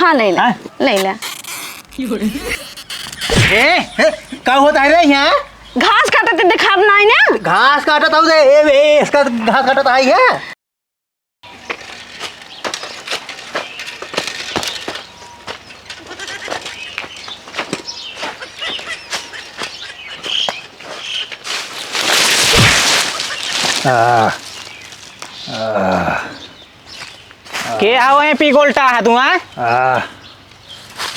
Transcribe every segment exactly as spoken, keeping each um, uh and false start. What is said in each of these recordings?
हाँ, ले ले, हाँ? ले ले। ए, ए, का होत है रे यहाँ? घास काटत देखात नाहीं ना? घास काटत हऊ रे, ए, ए, इसका घास काटत है ये? आ, आ। के हवे पी गोल्टा हा तू, हाँ? आ।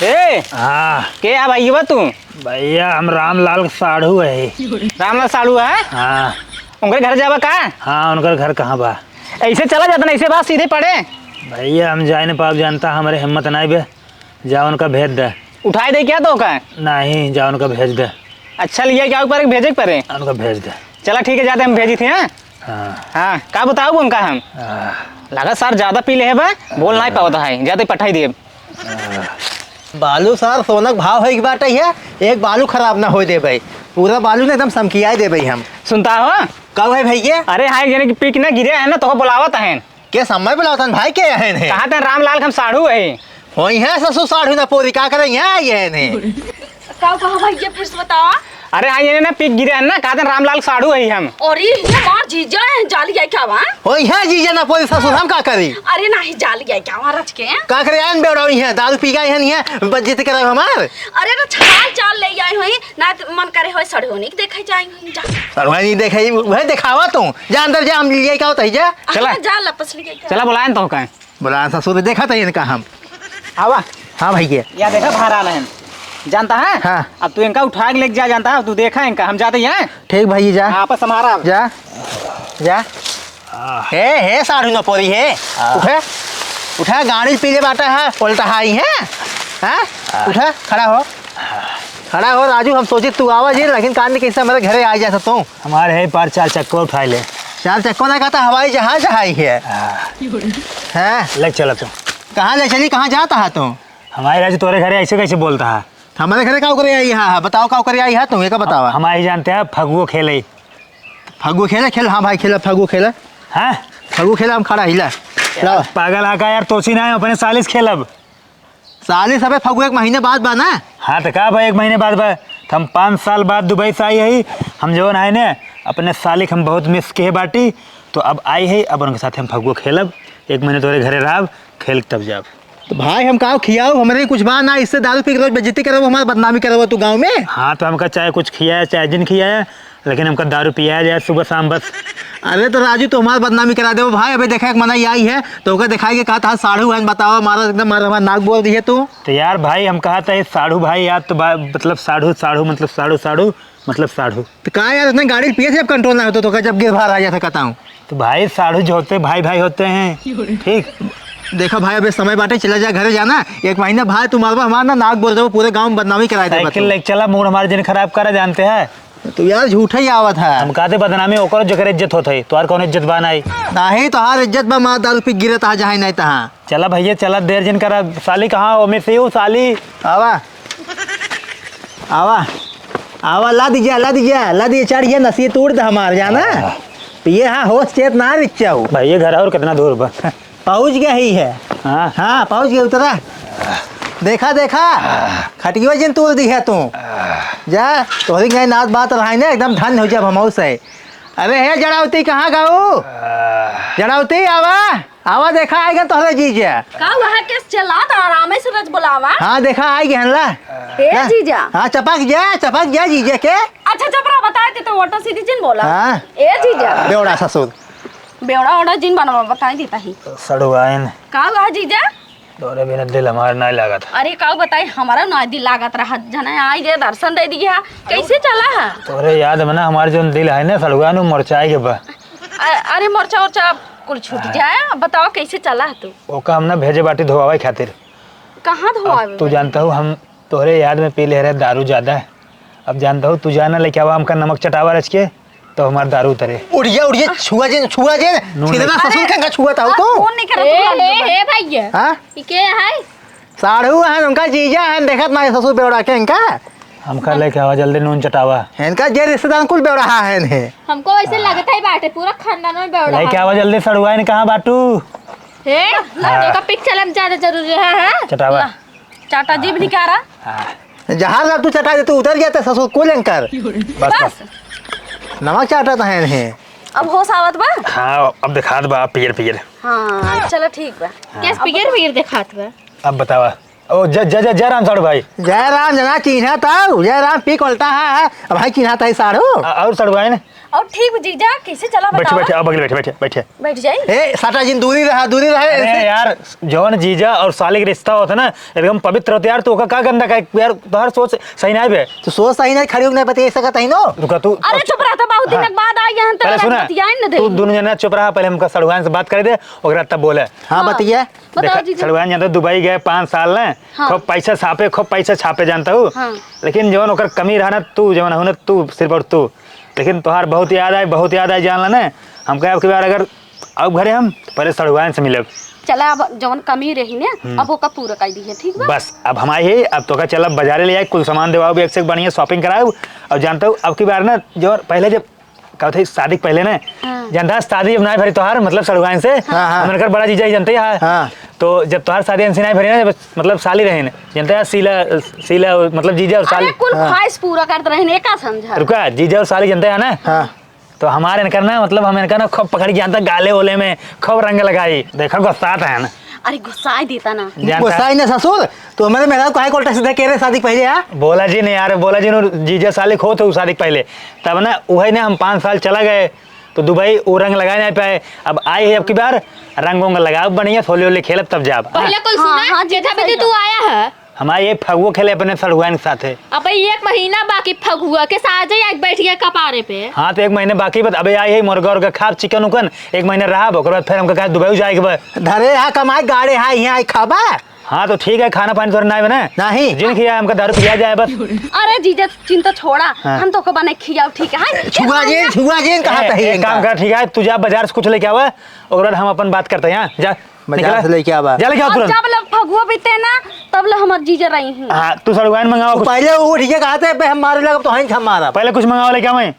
ए, हाँ। के हा भइया तू? भइया, हम रामलाल साढ़ू है। रामलाल साढ़ू है? हाँ। उनकर घर जाबा का? हाँ, उनकर घर कहाँ बा? ऐसे चला जाता ना, ऐसे बात सीधे पड़े। भइया, हम जाए न पाब, जानता, हमरे हिम्मत नाहीं बे। जा उनका भेज दे। उठाए दे क्या तो का? नहीं, जा उनका भेज दे। अच्छा, लिया क्या ऊपर एक भेजे के परे? उनका भेज दे। चला ठीक है, जाते हम भेजी थे, हाँ? हाँ। हाँ, का बताओ उनका हम? हाँ। लगा सार ज्यादा पी ले है बा, बोल नाहीं पावत है, जाते पठाई दिए। हाँ। बालू सार सोना के भाव है एक बात है, एक बालू खराब ना होए देबे, पूरा बालू ना एकदम समकियाए देबे हम। सुनता हो? का है भइया? अरे हाँ, एक जने की पी के ना गिरे है ना, तो बुलावत है। के समय बुलावतन भाई, के अहन है? कहा तन रामलाल के हम साढ़ू है। होई है ससुर साढ़ू ना पोरी, का करे यहाँ आई है ने? का कहा भइया, फिर से बतावा। अरे हाँ, ये ना पी गिरे है ना, कहा तन रामलाल साढ़ू है हम। अरे ये मार जीजा है, जाली है क्या वा? होई है जीजा ना पोरी ससुर, हम का करी? अरे नहीं, जाली है क्या वा रच के? का करे आन बेवड़ा हुई है, दारू पी गए हैं, नहीं है, बज्जत करे हमार। अरे ना छाल चाल ले आई हुई, ना त मन करे होए सड़होनी के देखे जाई हुई जा। सड़होनी देखे, वह देखावा तू। जा अंदर जा, हम लिए का होता है जा। चला। हाँ, जा लपस लिए का। चला बुलाएं तो कहें। बुलाएं ससुर, देखा था इनका हम। आवा। हाँ भइया। या देखा बाहर आ रहन। जानता है? हाँ। अब तू इनका उठा के लेके जा, जानता है? अब तू देखा इनका, हम जाते हैं। ठीक भइया, जा। हाँ, आपस हमारा। जा। जा। हे, हे, साढ़ू न पोरी हे। हाँ। उठा, उठा, गाड़ी पीले बाटा है, उल्टा हाई है। हाँ? हाँ। उठा, खड़ा हो। खड़ा हो राजू, हम सोचित तू आवा जी, लेकिन कान के हिस्सा मेरे घरे आ जा तू। हमारे है पार चार चक्को उठाए ले। चार चक्को ना कहता, हवाई जहाज है ये। हाँ। हैं? ले चला तू। कहाँ ले चली, कहाँ जाता है तू? हमारे राजू तोरे घरे ऐसे कैसे बोलता है? हमारे घरे का करे आई है? हाँ, बताओ का करे आई है तू, ये का बतावा? हम आई जानते हैं फगुओ खेले। फगुओ खेले, खेल, हाँ भाई खेला, फगुओ खेला। हाँ? फगुओ खेला, हम खड़ा हिला। लाओ। पागल आका यार, तोसी ना है, अपने सालिस खेलब। साली सबे फगुआ एक महीने बाद बा ना? हाँ, तो का बा, एक महीने बाद बा? तो हम पाँच साल बाद दुबई से आई है। हम जवन है ने, अपने साली के हम बहुत मिस किहे बाटी। तो अब आई है, अब उनके साथ हम फगुआ खेलब। एक महीने तोरे घरे रहब, खेल के तब जाब। तो भाई, हम का खियाओ, हमरे कुछ बा ना, इससे दारू पी के रोज बेइज्जती करब, हमार बदनामी करब तू गाँव में। हाँ, तो हमका चाहे कुछ खियाया, चाहे जिन खियाया, लेकिन हमका दारू पियाया जाए सुबह शाम बस। अरे तो राजू, तू हमार बदनामी करा देबो भाई। अबे देखा, एक मनई आई है, तो ओके दिखाई के कहा था, "साढ़ू हन, बतावा, मारा एकदम, मारा, हमार नाक बोर दिए तू।" तो यार भाई, हम कहा था, "ये साढ़ू भाई, यार तो बा-, मतलब साढ़ू, साढ़ू, मतलब साढ़ू, साढ़ू, मतलब साढ़ू।" तो का यार, इतने गाड़ी पिए थे, अब कंट्रोल ना होता तो का जब गिर बाहर आ जाता कहता हूँ। तो भाई, साढ़ू जो होते, भाई, भाई होते हैं, ठीक? देखा भाई, अबे समय बाटे, चला जा घरे जाना। एक महीना भाई, तू मारबा हमार ना, नाक बोर देबो, पूरे गाँव में बदनामी कराए देबा साइकिल तू। लेके चला, मूड हमारे जिन खराब करा, जानते हैं। तू यार झूठा ही आवत है। हम कहते बदनामी ओकर जेकर इज्जत होत है, तोहार कौन इज्जत बा नाई? नाही, तोहार इज्जत बा, मार दारू पी गिरत आ जाए नहीं तहाँ। चला भैया, चला, देर जिन करा। साली कहाँ? ओमे से हूँ, साली। आवा। आवा। आवा, ला दीजिए, ला दीजिए, ला दीजिए, चढ़िए, नसीब तोड़ दे हमार, जाना? आह। पिए हाँ, होश चेत ना रिच्चा हो। भैया, घर और कितना दूर बा? पहुँच गया ही है। हाँ। हाँ, पहुँच गया, उतरा। देखा, देखा, खटियो जिन तोड़ दी है तू। जा, तोहरी के नाच बात रहा है ना, एकदम धन्य हो जाब हमहू से। अरे हे जड़ावती, कहाँ गऊ? जड़ावती, आवा, आवा, देखा, आइगा तोहरे जीजा। का हुआ है, केस चला त आरामे से रज बुलावा। हाँ, देखा, आइगा हन ला। ए ला। जीजा। हाँ, चपक जा, चपक जा जीजा के। अच्छा, चपरा बताए थे तो ऑटो सीधी जिन बोला। हाँ। ए जीजा। बेवड़ा ससुर। बेवड़ा ओड़ा जिन बनवा बताई देता ही। सड़ुआइन। का हुआ है जीजा? तोरे बिना दिल हमार नाय लागत। अरे का बताई, हमारा ना दिल लागत रहा, जना आई दे दर्शन दे दिया। कैसे चला है? तोरे याद में ना हमार जोन दिल है ना सड़ुआइन, उ मोरचाई के बा। अ-, अरे मोरचा ओरचा कुल छूट जाए, अब बताओ कैसे चला है तू? ओका हम ना भेजे बाटी धोआवे खातिर। कहाँ अब धोआवे तू बाटी? जानता हूँ हम तोहरे याद में पी ले रहे दारू ज्यादा। अब जानता हूँ, तू जाना लेके आवा हमका नमक चटावा रच के, तो हमार दारू उतरे। उड़िया, उड़िया, छुआ जे, छुआ जे, नून छिलना लेके ससुर के का छुआ ताऊ आ, तू? फोन नहीं करत ए, तू, ए, ए, भैया। हाँ? ई के है? साढ़ू है, उनका जीजा है, देखत ना ससुर बेवड़ा के इनका। हमका लेके आवा जल्दी नून चटावा। इनका जे रिश्तेदार कुल बेवड़ा है इन्हें। हमको वैसे लगता ही बाटे, पूरा खानदान में बेवड़ा लेके है। आवा जल्दी, सड़ुआइन कहाँ बाटू? हे, हाँ। तोका पिक चलम ज्यादा जरूरी है, हाँ? चटावा। ला, चाटा जीभ निकारा। हाँ। जहाँ ला तू चटा दे, तू उतर जाते ससुर को लेंकर। बस, बस। बस। नमक चाटा तो है नहीं। अब होश आवत बा? हाँ, अब देखात बा, पियर, पियर। हाँ, चलो ठीक बा। हाँ। केस पियर, पियर देखात बा? अब बतावा। ओ, जय, जय, जय, जय राम साढ़ू भाई। जय राम, जना चिन्हा ताऊ, जय राम पी कोलता है, है। अब भाई चिन्हा ताई साढ़ू। आ, और साढ़ू भाई ने? और ठीक जीजा, कैसे चला बैठे, बतावा? बैठे, अब अगले बैठे, बैठे, बैठे। बैठ जाई। ए, साटा जिन दूरी रहा, दूरी रहा। अरे यार, जौन जीजा और साली के रिश्ता होता ना, एकदम पवित्र होता यार, तू ओका का गंदा का यार, तोहर सोच सही नहीं बे। तू सोच सही नहीं, खड़ी होके नहीं बतिया सकत है नो। रुका तू, अरे अब चुप रहता, बहुत दिन हाँ। के बाद आई यहाँ, पहले तोरा सुना, बतियाइन न दे। तू दोनों जना चुप रहा, पहले हमका सड़ुआन से बात करे दे, ओकरा तब बोले। हाँ, हाँ। बतिया। बताओ देखा, जीजा। सड़ुआन जानते दुबई गए पाँच साल ने, हाँ। खूब पैसा छापे, खूब पैसा छापे जानता हूँ। हाँ। लेकिन जवन ओकर कमी रहा ना तू, जवन हो ना तू, सिर्फ और तू। लेकिन तोहार बहुत याद आए, बहुत याद आए जान ला ने। हम कहे अब की बार अगर अब घरे हम तो पहले सड़ुआन से मिलब। चला अब जवन कमी रही ने, हम्म। अब ओका पूरा कर दी है, ठीक बा? बस अब हम आए ही, अब तोका चल अब बाजारे ले आए, कुल सामान देवाओ भी एक से एक बढ़िया shopping कराओ। अब जानता हूँ अब की बार ना जो पहले जब का होता है, शादी के पहले ना, हाँ। जानता है, शादी जब ना भरी तोहार, मतलब, सड़ुआइन से, हाँ, हाँ। हम इनकर बड़ा जीजा ही जानते हैं, हाँ। हाँ। तो जब तोहार शादी इनसे ना भरी ना, जब, मतलब, साली रहे ना, जानते हैं, शीला, शीला, मतलब, जीजा और अरे, साली। कुल हाँ। ख्वाहिश पूरा करत रहे ने, का समझा? रुका, जीजा और साली जानते हैं ना? हाँ। तो हमारे इनकर ना, मतलब, हम इनका ना खूब पकड़ी जानता, गाले ओले में खूब रंग लगाई। देखो, गुस्सात है ना। अरे, गुस्साई देता ना। जानता है। गुस्साई ना ससुर, तो हमारे मेहरारू काहे को उल्टा सीधा कह रहे शादी के पहले, हाँ? बोला जी नहीं यार, बोला जी ने, जीजा साली खो थे शादी के पहले। तब ना उहे ने हम पाँच साल चला गए, तो दुबई वो रंग लगाए नहीं पाए। अब आए ही अब की बार रंग वंग लगाओ बढ़िया, होली होली खेलब तब जाब। पहले कुल हाँ, सुना, हाँ, जेठा जीजा बेटी सही तू आया है। हमारे ये फगुआ खेले अपने सड़ुआइन के साथे। अब एक महीना बाकी फगुआ के साजे आज बैठ गया कपारे पे। हाँ, तो एक महीने बाकी बा, अबे आई है मुर्गा उर्गा खाब, chicken उकन, एक महीने रहब, ओकर बाद फिर हमका कहे दुबई जाए के बा। धरे यहाँ कमाए, गाड़े हाँ, यहाँ आई खाबा। हाँ, तो ठीक है, खाना पानी तोरे नाई बने। नहीं। जिन खिया हमका दारू पिया जाए बस। अरे जीजा, चिंता छोड़ा, हाँ। हम तोको बने खियाओ, ठीक है? हाँ? छुआ जिन, छुआ जिन, कहा ए, तही एक इनका। काम कर, ठीक है, तू जा बाजार से कुछ लेके आवा, ओकर बाद हम अपन बात करते हैं, हाँ? जा, बाजार निकला। से लेके आवा। जा लेके आओ अब तुरंत। जब ले फगुआ बीते ना, तब ले हमार जीजा रही हैं। हाँ, तू सड़ुआइन मंगावा तू कुछ। पहले उठ के कहा थे, "बे, हम मारे लगा, तो हईं हम मारा।" पहले कुछ मंगावा लेके आवे।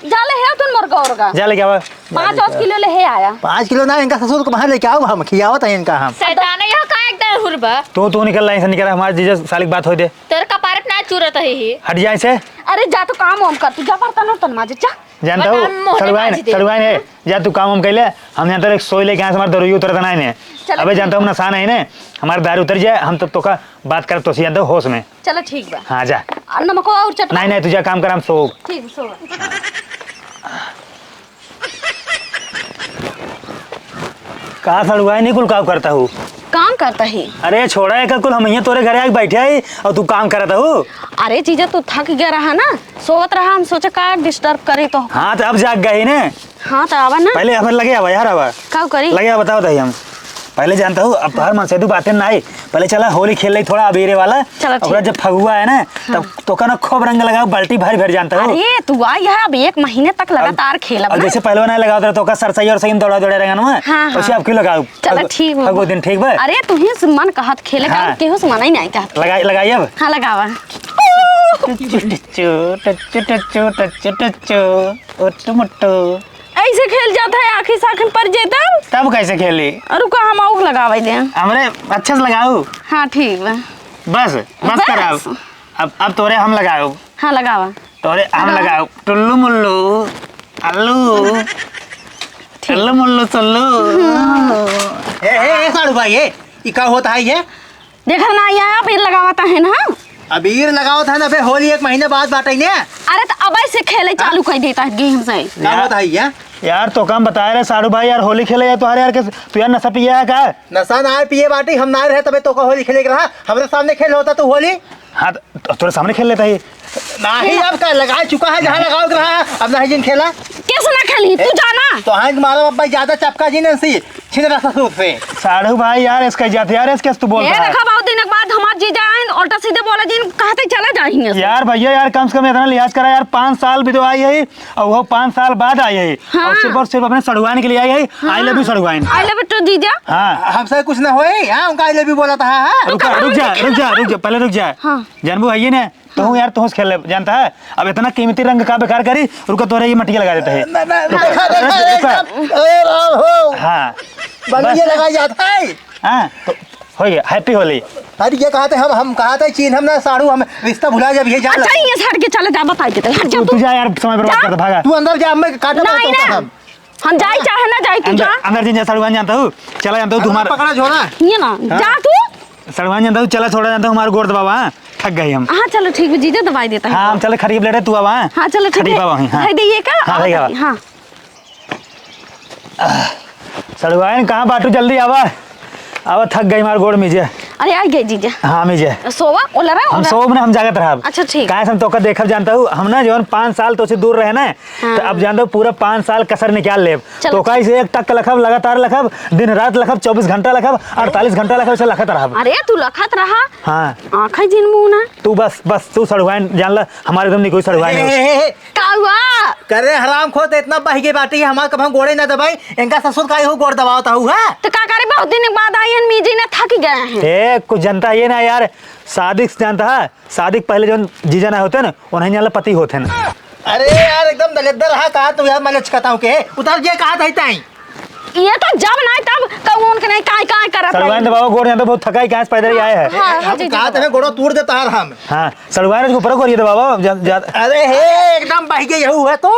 जा ले है तुम मुर्गा उर्गा। जा लेके आवा। पाँच, पाँच किलो ले है आया। पाँच किलो ना, इनका ससुर को बाहर लेके आओ, हम खियावत हैं इनका हम। शैतान है, यहाँ का एकदम हुरबा। तू, तू निकल, लाइन से निकल, हमारे जीजा साली की बात होई दे। तेरे कपारे पे ना चूरत है ही। हट जाए से। अरे जा, तू काम वाम कर, तू जा बर्तन उर्तन माजे, जा। जानता हूँ, बता, मोहरे सड़ुआइन, बाजी दे। सड़ुआइन है, जा तू काम वाम कैले, हम जानता हूँ एक सोई लेके यहाँ से हमारे दरुई उतरत नहीं ने। चलो, अबे ठीक जानता हूँ, बा। नशा नहीं ने, हमारे दारू उतर जाए, हम तब तो का बात करब तो जानता हूँ होश में। चलो, ठीक बा। हाँ, जा। आ, नमको और चटनी? नहीं, नहीं, तू जा काम कर, हम सो। ठीक, सो। का सड़ुआइन, कुल काम करता हूँ? काम करता ही। अरे छोड़ा, एक कुल हम यहाँ तोरे घरे आके बैठे ही और तू काम करता हूँ। अरे जीजा, तू थक गया रहा ना, सोवत रहा, हम सोचे का disturb करी तो। हाँ, तो अब जाग गई ने। हाँ, तो आवा ना। पहले हमें लगे आवा यार, आवा। का करी? लगे आवा, बताओ ताई हम। पहले जानता हूँ, अब तोहर मन से तू बातें ना आई। पहले चला होली खेल ली थोड़ा अबीरे वाला। चला, ठीक। ओकरा जब फगुआ है ना, तब हाँ। तोका ना खूब रंग लगाओ, बाल्टी भर भर जानता हूँ। अरे, तू आ यहाँ, अब एक महीने तक अब, लगातार खेलब अब ना। जैसे पहलवान लगाओ तो तोका सरसई और सही में दौड़ा दौड़ा रहेगा ना, हाँ, वैसे हाँ। अब क्यों लगाओ? चला, फगु-, ठीक बा। फगुआ दिन ठीक बा? अरे, तू ही से मन कहत खेले का, हाँ। केहू से मना ही नहीं कहत। लगाई, लगाई अब? हाँ, लगावा। टच्चू, टच्चू, टच्चू, टच्चू, टच्चू, टच्चू, ओट्टू मोट्टू। ऐसे खेल जात है, आँखी साखन पर जेतन। तब कैसे खेली? अरे रुका, हम आउक लगावे दे। हमरे अच्छे से लगाऊ। हाँ, ठीक बा। बस, बस बस। कर अब। अब, अब तोरे हम लगाऊ। हाँ, लगावा। तोरे हम हाँ। लगाऊ। टुल्लू मुल्लू, अल्लू, ठीक। टुल्लू मुल्लू सुल्लू। ए, ए, ए, साढ़ू भाई, ए, ई का होत है ये? देखा ना, यहाँ अबीर लगावत है ना। अबीर लगावत है ना, बे, होली एक महीने बाद बाटे ने। अरे, तो अब ऐसे खेले हाँ? चालू कर देता है game से। का यार, होत है ये? यार, तो काम बताए रहे साढ़ू भाई, यार, होली खेले है तोहरे यार के, तू यार नशा पिए है का? नशा ना पिए बाटी, हम ना रहे, तबे तोका होली खेले के रहा। हमरे सामने खेल होता तो होली। हाँ, तो, तो तोरे सामने खेल लेता ही। नहीं, अब का लगा चुका है, जहाँ लगाओ के रहा, अब नहीं जिन खेला। कैसे ना खेली, तू ए, जाना। तो हाँ, मारा बाबा ज्यादा चपका जी ने सी। छिन रहा ससुर से। साढ़ू भाई यार, इसका इज्जत यार, इसके तू बोल ये रहा है। देखा, बहुत दिन के बाद हमार जीजा आइन, उल्टा सीधे बोला जिन, कहते चला जाइए। यार भैया यार, कम से कम इतना लिहाज करा यार, पाँच साल भी तो आई है, और वो पाँच साल बाद आई है, हाँ। और सिर्फ और सिर्फ अपने सड़ुआइन के लिए आई है। हाँ। I love you सड़ुआइन। I love you too जीजा। हाँ। हमसे कुछ ना होए, हाँ, उनका I love you बोला था, हाँ, हाँ। रुक जा, रुक जा, रुक जा, रुक जा, पहले रुक जा। हाँ। जानबू है ये ना, तो हूँ यार, तोहस खेल जानता है। अब इतना कीमती रंग का बेकार करी, रुका तोरे ये मटिया लगा देता है। ना, ना, रुका, देखा, देखा, रुका। देखा। ए राम हो। हाँ। बंगिया बस। लगाई जात है। हाँ, तो हो गया, Happy Holi। अरे ये कहा थे हम, हम कहा थे चीन हम ना साढ़ू, हम रिश्ता भुला जब ये जान अच्छा, लो। ये हट के चले जा, बताई देते हैं। हट जा तू, तू। तू जा यार, समय बर्बाद जा। कर दे, भागा। तू अंदर जा, मैं काटा नहीं, नहीं। हम। हम जाई चाहे ना जाई, तू अंदर, जा। अंदर जिन जा, सड़ुआइन जानता हूँ, चला जानता हूँ, तू हमारा पकड़ा झोला। ये ना, हाँ। जा तू। सड़ुआइन जानता हूँ, चला छोड़ा जानता हूँ, हमारा गोड़ दबावा, हाँ? थक गई हम। हाँ, चलो ठीक है जीजा, दवाई देता हूँ। हाँ, हम चले खरीफ लेटे, तू आवा, हाँ? हाँ, चलो ठीक है। खरीफ आवा, हाँ। दे दिए का? हाँ, आवा दे, आवा। हाँ। सड़ुआइन कहाँ बाटू, जल्दी आवा। आवा, थक गई हमार गोड़ मीजे। अरे, आ गए जीजा। हाँ, मीजे। सोवा, ओला रहा, हम ओला। सोव ना, हम जागत रहब। अच्छा, ठीक। काहे से हम तोका देखब जानता हूँ, हम ना जौन पाँच साल तोसे दूर रहे ना, हाँ। तो अब जानता हूँ पूरा पाँच साल कसर निकाल लेब। चलो, तोका ठीक। इसे एक टक लखब, लगातार लखब, दिन रात लखब, चउबीस घंटा लखब, अड़तालीस घंटा लखब, इसे लखत रहब। अरे, तू लखत रहा। हाँ। आँखें जिन मुँह ना। तू बस, बस, तू सड़ुआइन जान ला, हमारे एकदम निकोई सड़ुआइन है। ए, ए, ए, ए। का हुआ? करे हराम खोर, त इतना बहिगे बाटी, हमार कभो गोड़े ना दबाई, इनका ससुर का इहो गोड़ दबावत हऊ, हाँ? तो का करे, बहुत दिन के बाद आई हन, मीजी ने थक गए हैं। ए, कुछ जानता ये ना यार, शादी से जानता है, शादी के पहले जौन जीजा ना होते ना, उन्हें नाला पति होते ना। अरे यार, एकदम दलिद्दर रहा का तू यार, मैं लचकता हूँ के, उतर जे कहा था ताई। ये तो जब नहीं तब कौन के नहीं काय काय करत सड़ुआइन रही। दबावा गोड़, यहाँ तो बहुत थकाई, कहाँ से पैदल ही आए हैं। हाँ, हाँ, हम जी, जी, कहा जी। तने गोड़ो तोड़ देता है हम। हाँ, सड़ुआइन के ऊपर गोड़ ये दबावा, जा, जा। अरे हे, एकदम बहिगे यहू है तू।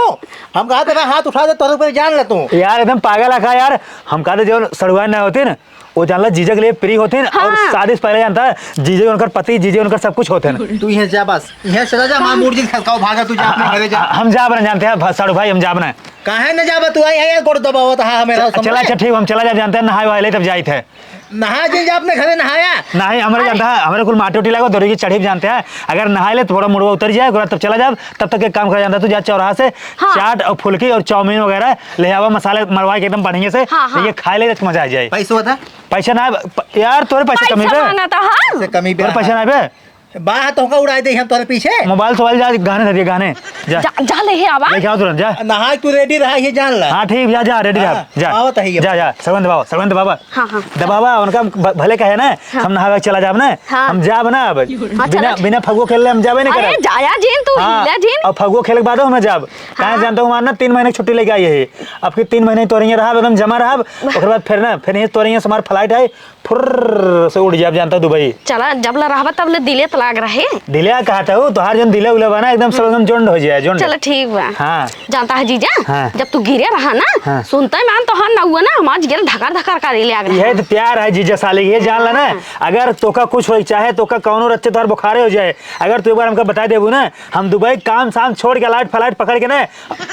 हम कहा तने हाथ उठा दे, तोरे ऊपर जान ले तू। यार, एकदम पागल है का यार? हम कहा थे जो सड़ुआइन ना होती ना, वो जानला जीजा के लिए free होते हैं और हाँ। शादी से पहले जानता है, जीजे उनकर पति, जीजे उनकर सब कुछ होते हैं। तू यहाँ जा बस, यहाँ चला जा, माँ मूर्ति खसकाओ, भागा तू जा अपने घरे जा। हम जाब ना जानते हैं, भा-, साढ़ू भाई, हम जाब ना। काहे न जाबा तू? आई है, गोड़ दबावत हा हमें च-, रहो चला, समझे? अच्छा, ठीक, हम चला जाब, जानते हैं, नहाए वाले तब जाइत है। नहा जिन जा अपने घरे नहाया। नहीं, हमारे अरे। जानता है, हमारे कुल माटी उटी लागो, दौड़ी की चढ़ी भी जानते हैं, अगर नहाए ले तो थोड़ा मुड़वा उतर जाए, ओकरा तब चला जाब, तब तक एक काम करा जानता है, तू जा चौराहा से हाँ। चाट और फुल्की और चाउमीन वगैरह ले आवा, मसाले मरवा के एकदम बढ़िया से, हाँ, हाँ। ये खा ले, मजा आ जाए। पैसो था? पैसा ना, प-, यार, तोरे पैसे कमी पैसा बे? मांगा था, हाँ? से कमी बे? तोरे पैसा ना बे? बा, तो का उड़ाई दे हम तोरे पीछे। मोबाइल सोबाइल जा, गहने धर दिए, गहने। जा। जा, जा ले हे आवा। लेके आओ तुरंत, जा। नहा तू ready रहा, ये जान ला। हाँ, ठीक, जा, जा, ready रहा, हाँ, जा। आवत है ये। जा, जा, सगुन दबावा, सगुन दबावा। हाँ, हाँ। दबावा, उनका भ-, भले कहे ना, हाँ। हम नहावे के चला जाब ना, हाँ। हम जाब ना अब। हाँ, बिना, चलो। बिना फगुओ खेलले हम जाबे नहीं अरे, करब। जाया जिन तू, हाँ, हिला जिन। और फगुओ खेले के बादो हम जाब। काहे हाँ। जानता हूँ, हमार ना तीन महीने की छुट्टी लेके आई है। अब की तीन महीने तोरे यहाँ रहब, एकदम जमा रहब, ओकर बाद फिर ना, फिर यहीं तोरे यहाँ से हमार flight है, फुर्र से उड़ जाब, जानता दुबई। चला, जब ला रहबा तब ले दिले त लाग रहे। दिले कहा था वो, तोहार जौन दिले उले बा ना, एकदम सब एकदम जोंड हो जाए, जोंड। चला, ठीक बा। हाँ। जानता है जीजा, हाँ। जब तू गिरे रहा ना, हाँ। सुनते मान तोहार नौआ ना, हमार जिगर धकर धकर करे लाग रहा। यही तो प्यार है जीजा साली, ये जान ला ना। हाँ। अगर तोका कुछ होई, चाहे तोका कौनो रच्चे तोहार बुखारे हो जाए, अगर तू एक बार हमका बता देबू ना, हम दुबई काम शाम छोड़ के flight flight पकड़ के ना,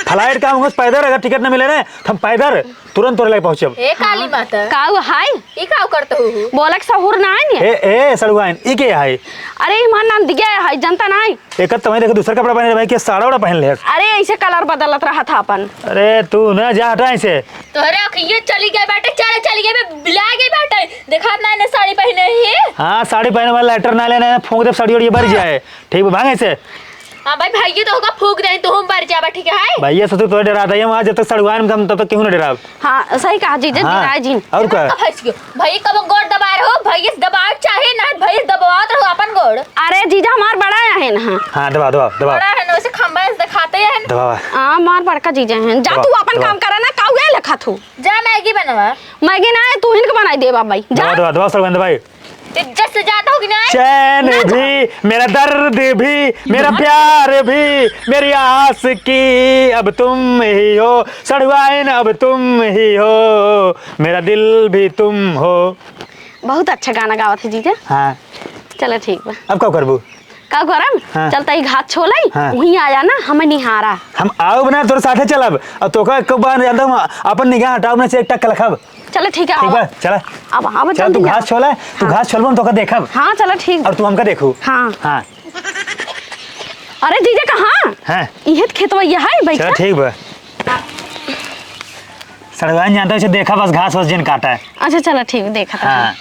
flight का हमको पैदल, अगर टिकट ना मिले ना, तो हम पैदल तुरंत तोरे लगे पहुँचब। हे काली माता। काऊ हाय? ई काऊ करत हू? बोलक सहूर ना आइन? ए, ए, सड़ुआइन, ई के हाय? अरे, ई हमार नंदिया है, जनता नाई। एकर तमई देखे दूसर कपड़ा पहने रहे भाई, के साड़ा ओड़ा पहन ले हस। अरे, ऐसे colour बदलत रहा था अपन। अरे, तू ना जा हटा ऐसे। तोहरे अखिये चली गए बाटे, चले चली गए बे, बिला गए बाटे। देखात ना ने साड़ी पहने ही। हाँ, साड़ी पहने वाला letter ना लेने, फूंक दे साड़ी ओड़ी बर जाए। ठीक बा, भाग ऐसे। हाँ भाई, भाइये तो होगा, फूंक दे, तू हम बर जाबा, ठीक है? भाइये से तू तो डरा था, हम आज जब तक सड़ुआइन में हम तब तक केहू ना डराब। हाँ, सही कहा जीजा, हाँ, डराए जिन। और का? का भैंस के? भाई कब गोड़ दबाए रहो, भैंस दबाए चाहे ना, भैंस दबावत रहो अपन गोड़। अरे जीजा, हमार बड़ा है ना। हाँ, दबा, दबा, दबा। बड़ा है ना, वैसे खंबा ऐसे दिखाते हैं। दबा। हाँ, हमार बड़का जीजा हैं। जा दबा, तू अपन दबा। काम करा ना, काऊ गए लखा तू। जा मैगी बनवा। मैगी ना है, तू हिनके बनाई देबा भाई। जा। दबा, दबा, दबा, सड़ुआइन दबाई। इज्जत से जाता हो कि नहीं? चैन ना तो भी, मेरा दर्द भी, मेरा प्यार भी, मेरी आशिकी अब तुम ही हो, सड़ुआइन अब तुम ही हो, मेरा दिल भी तुम हो। बहुत अच्छा गाना गावत है जीजा। हाँ। चलो ठीक बा। अब का करबू? का करम? हाँ। चलता ही घास छोलाई, हाँ। वहीं आया ना, हमें निहारा। हम आउब ना, तोरे साथे चलब। अब तोका एक बार जानता हूँ, अपन निगाह हटाउब ना से एक टक लखब। चलो ठीक है, ठीक आवा। बा, चला। अब आवा चल, जल्दी तू घास आवा। छोला, तू हाँ। घास छोलबो, हम तोका देखब। हाँ, चलो ठीक। और तू हमका देखू। हाँ। हाँ। अरे जीजा, कहाँ? हाँ। इहे त खेतवा ये है, बैठा। चल, ठीक बा। सड़ुआइन जानता है, इसे देखा बस, घास वास जिन काटा है। अच्छा, चलो ठीक, देखा था। हाँ।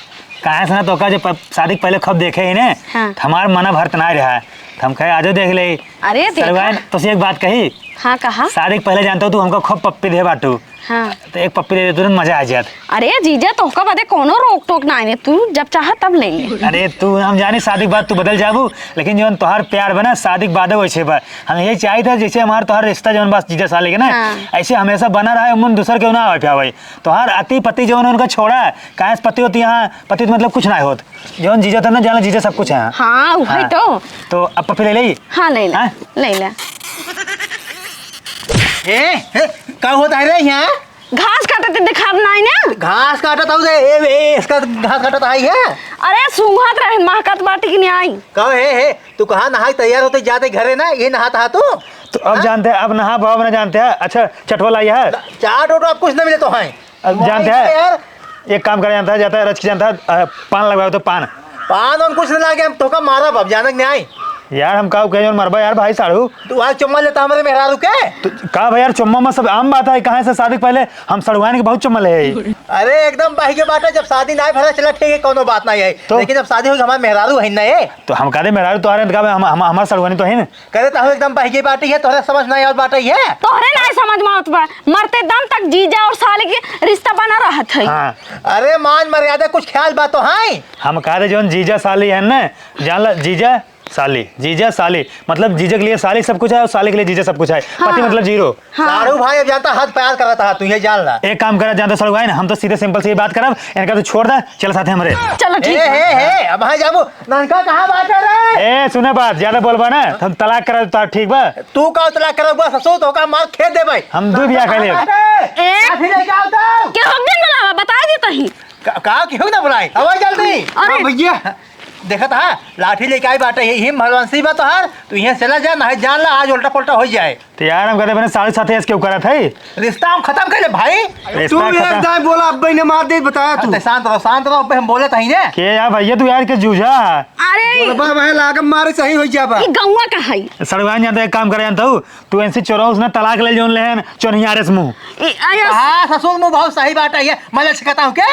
काहे से ना तोका जो प-, शादी के पहले खूब देखे ही ने, हाँ। त हमार मना भरत ना रहा। त हम कहे, आजो देख ले। अरे, देखा। सड़ुआइन, तोसे एक बात कही? हाँ, कहा। शादी के पहले जानता हूँ, तू हमका खूब पप्पी दे बाटू। हाँ। तो एक पप्पी ले ले, तुरंत मजा आ जात। अरे जीजा, तोहका बदे कोनो रोक टोक नाहीं है, तू जब चाह तब ले ले। अरे तू, हम जानी शादी के बाद तू बदल जाबू, लेकिन जौन तोहार प्यार बा ना, शादी के बादे वैसे बा। हम यही चाहित है, जैसे हमार तोहार रिश्ता जौन बा जीजा साली के ना, हाँ। ऐसे हमेशा बना रहे, उमन दूसर के ना आवे पावे। तोहार अति पति जौन उनका छोड़ा, काहे से पति होती यहाँ, पति तो मतलब कुछ ना होत। जौन जीजा था ना, जाना जीजा सब कुछ है। हाँ, वही हाँ। तो। तो अब पप्पी ले ले? हाँ, ले ले। हाँ? ले ले। ए, ए, का होत है रे यहाँ? घास काटत दिखात नाहीं ना? घास काटत हऊ रे, ए, ए, इसका घास काटत आई है? अरे, सूंघत रहे, महकत बाटी कि नाहीं आई। का हे, हे, तू कहाँ नहाई तैयार होते जाते घरे ना, ये नहात हा तू? तो अब हाँ? जानते हैं, अब नहा भाव ना जानते हैं। अच्छा, चटवल आई है? चाट ओट अब कुछ ना मिले तो है। अब जानते हैं? यार। एक काम करा जानता है, जाता है, रच के जानता है, अ, पान लगवाओ तो पान। पान और कुछ ना लागे, हम तोका मारब, अब जानक नहीं आई। यार, हम का कहे, जौन मरबा यार, भाई साढ़ू। तू आज चुम्मा लेता हमरे मेहरारू के? तो का भाई यार, चुम्मा में सब आम बात है, कहाँ से शादी के पहले हम सड़ुआइन के बहुत चुम्मा ले आई। अरे, एकदम बहिगे बाटे, जब शादी ना भरा, चला ठीक है, कोनो बात नहीं है। तो? लेकिन जब शादी होगी, हमारे मेहरारू है ना ये। तो हम कहते मेहरारू तो आ रहे हैं, तो का भाई, हम, हम, हमारे सड़ुआइन तो है ना। करे ताहू एकदम बहिगे बाटी है, तोहरे समझ नाहीं आवत बाटे है। तोहरे नाहीं समझ में आवत बा, मरते दम तक जीजा और साली के रिश्ता बना रहत है। हाँ। अरे मान मर्यादा कुछ ख्याल बा तो है। हम कहा थे जौन जीजा साली है ना, जान ला जीजा साली, जीजा साली, मतलब जीजा के लिए साली सब कुछ है और साली के लिए जीजा सब कुछ है। हाँ। पति मतलब जीरो। हाँ। साढ़ू भाई अब जानता हद पार करत हा, तू ये जान ला। एक काम करा जानता सड़ुआइन, हम तो सीधे सिंपल सी बात करब, इनका तो छोड़ दे, चल साथे हमरे। चलो ठीक हे, है। हे, हे, अब हाँ जाबू, ननका कहाँ बाटे रे? ए, सुने बात, ज्यादा बोलबा ना, तो हम तलाक करा देता, ठीक बा? तू का तलाक करब बा ससुर, तो का मार खेद दे भाई। हम दू बियाह कर लेब। ए? काफी लेके आओ तो। के हो दिन बुलावा, बता दे तही। का, का की हो ना बुलाई? आवा जल्दी। अरे। हाँ भैया, देखत हा, लाठी लेके आई बाटे, यही में भलवान सी बा तोहार, तू यहाँ चला जा, ना जान ला, आज उल्टा पुल्टा हो जाए। तो यार, हम कहते बने साढ़े सात ऐसे क्यों करत है? रिश्ता हम खत्म कर ले भाई। रिश्ता तू एक खत्म। दाई बोला, अब्बे ने मार दे, बताया तू। अरे शांत रहो, शांत रहो, अब्बे हम बोले तही ने। के यार भैया, तू यार के जूझा। अरे। बोलबा भाई, लागम मारे सही हो जाबा। ई गौवा का है? सड़ुआइन जानता, एक काम करे जानता हूँ, तू इनसे चोरौस ना तलाक ले जौन लेहन, चोनिहारे से मुँह। ई, आया। हाँ, ससुर मुँह बहुत सही बात है ये, मैं ले सकता हूँ के?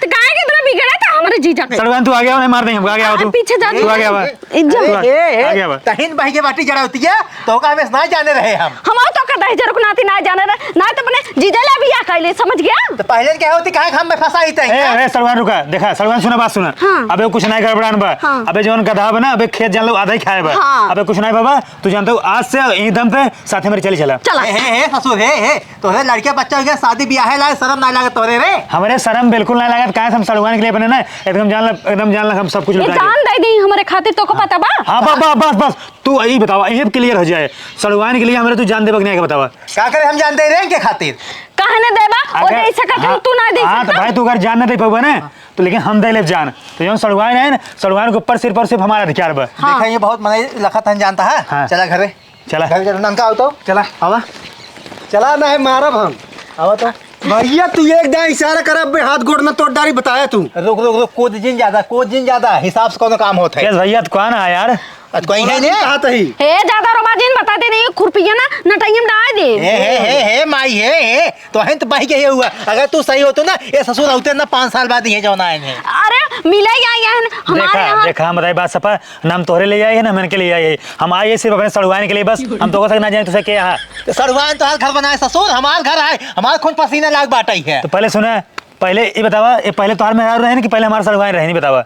तो काहे के इतना बिगड़ा था हमारे जीजा के? सड़ुआइन तू आगे आओ, नहीं मार देंगे हमको, आगे आओ हाँ, तू। पीछे जा तू आगे आओ। इज्जत। तू आगे आओ। तहिन बहिगे बाटी जरा होती है, तो का हमें ना जाने रहे हम। हम तो का दहेज रुक नाती ना जाने रहे, ना तो अपने जीजा ला बियाह कैले, समझ गया? तो पहले क्या होती, काहे हम में फंसाई तही? ए, ए, सड़ुआइन रुका, देखा, सड़ुआइन सुना, बात सुना। हाँ। अबे कुछ नहीं गड़बड़ान बा। हाँ। अबे जौन गधा बा ना, अबे खेत जान लो आधा ही खाए बा। हाँ। अबे कुछ नहीं बाबा, तू जानता हूँ, आज से यही दम पे साथे मेरे चली चला। चला। हे, हे, हे, ससुर, हे, हे, तोहरे लड़के बच्चा हो गया, शादी ब्याह है, लाए शर्म ना लागत तोहरे रे? हमरे शर्म बिल्कुल ना लागत, काहे से हम सड़ुआइन के लिए बने ना, एकदम जान ल-, एकदम जान ल-, हम सब कुछ ये लुटा जान दे दी हमरे खातिर, तोको हाँ। पता बा? हाँ, बस, बस, बस, बस, तू यही बतावा, यही क्लियर हो जाए, सड़ुआइन के लिए हमरे तू जान देबा कि नहीं, के बतावा। का करे हम जान दे रहे हैं के खातिर? काहे ना देबा? अगर, ओदे ऐसा करते हाँ, तू ना दे हाँ, तो सकता? भाई तू अगर जान ना दे पाबा ना, तो लेकिन हम दे लेब जान। तो जौन सड़ुआइन है ना, सड़ुआइन के ऊपर सिर्फ और सिर्फ हमारा अधिकार बा। हाँ। देखा, ये बहुत मनई लखत हन जानता है। हाँ। चला घरे। चला। घर चला, ननका आओ तो। चला, आवा। चला, ना है मारब हम। आवा तो। भैया, तू एक दाई इशारा करब, बे हाथ गोड़ न तोड़ डारी, बताया तू। रुक, रुक, रुक, कूद जिन ज्यादा, कूद जिन ज्यादा, हिसाब से कोनो काम होत है। केस भैया, तो कौन है यार? आज कोई है ने? कहा तही? हे, ज्यादा रोबा जिन, बताते नहीं, खुरपिया ना, नटैया में डाल दे। हे, हे, हे, हे, माई, हे, हे। तो हैं तो बहिगे हुआ। अगर तू सही होतो ना, ये ससुर होते ना, पाँच साल बाद ये जौन आए हैं। अरे, मिले ही आई हैं, हमारे देखा, यहाँ। देखा, हम रहे बात सफा, ना हम तोहरे ले आए हैं, ना हम इनके ले आए हैं। हम आए सिर्फ अपने सड़ुआइन के लिए बस, हम तोहरे से ना जाएं, तुझे क्या है? तो सड़ुआइन तो हर घर बनाए ससुर, हमार घर आए, हमार खून पसीना लाग बाटई है। तो पहले सुना, पहले ये बतावा, ये पहले तोहार मेहरारू रहे ना कि पहले हमार सड़ुआइन रहे, नहीं बतावा?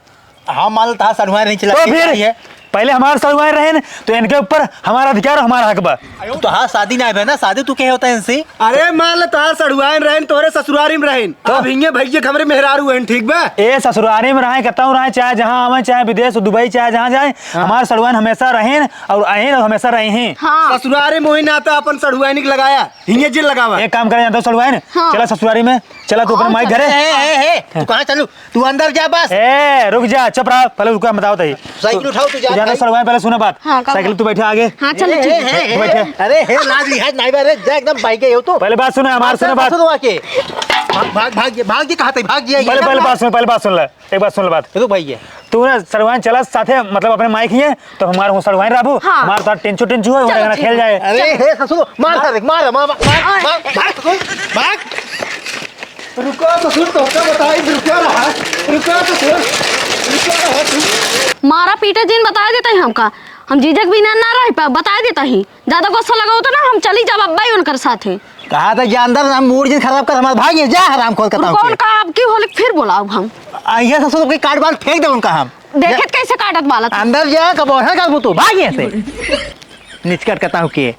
हाँ, मान लो, तहार सड़ुआइन रही, चला तो के फिर? चाहिए। पहले हमार सड़ुआइन रहे न, तो इनके ऊपर हमारा अधिकार, हमारा हक बा। तो तोहार शादी ना भे ना, शादी तू के होता है इनसे? अरे, मान लो, तोहार सड़ुआइन रहे न, तोहरे ससुरारी में रहे न। तो? अब हिंगे भैया के हमरे मेहरारू हैं, ठीक बा? ए, ससुरारी में रहे, कतौ रहे, चाहे जहाँ आवे, चाहे विदेश, दुबई, चाहे जहाँ जाए, हाँ। हमार सड़ुआइन हमेशा रहे न, और अहे न, और हमेशा रहे हैं। हाँ। ससुरारी में वही नाता अपन सड़ुआइन के लगाया, हिंगे जिन लगावा। एक काम करे, जानता हूँ सड़ुआइन, हाँ। चला ससुरारी में, चला तू अपने हाँ, माई चल। घरे। ए, ए, ए, ए, तू कहाँ चलू? तू अंदर जा बस। ए, रुक जा, चुप रहा, पहले रुको, हम बताओ तही। साइकिल उठाओ, तू जा तू जाना भाई। सड़ुआइन, पहले सुना बात। हाँ, कब साइकिल तू बैठा आगे। हाँ, चलो, ए, ठीक ए, है। ए, तू बैठा। ए, अरे, हे, लाज लिहाज नहीं बा रे, जा एकदम भाई के हो तू। पहले बात सुना, हमार सुना बात। सुनवा के। भाग, भाग, भाग, भाग, भाग, कहाँ तक भाग गया? पहले, पहले बात सुन, पहले बात सुन ले। एक बात सुन ले बात। रुक भाई ये। तू ना सड़ुआइन चला साथे, मतलब अपने माई के हियाँ, तो हमार हूँ सड़ुआइन रहबू, हाँ। हमार साथ टेंचू टेंचू है, चलो, हमारे ठीक खेल है। जाए। अरे, हे ससुर, मार, मार, मार, मार, मार, मार, मार, ससुर, मार। रुको ससुर, तोहका बताई, रुको रहा, रुको ससुर, रुको रहा तू। मारा पीटा जिन बताइ देता ही हमका, हम जीजा के बिना ना रह पाए, बताइ देता ही। ज्यादा गुस्सा लगाओ तो ना, हम चली जाब अब्बा ही उनकर साथे। कहा था जा अंदर, हम मूड जिन खराब कर, हमार भाग ये, जा हराम खोर कताऊ कौन के। का आपकी होले फिर बोलाऊ हम। आ, ये ससुर के काट बाल फेंक दे उनका हम। देखत जा। कैसे काटत बालत। अंदर जा, कब ओढ़ा कर तू, भाग ये से। निचकट कताऊ के।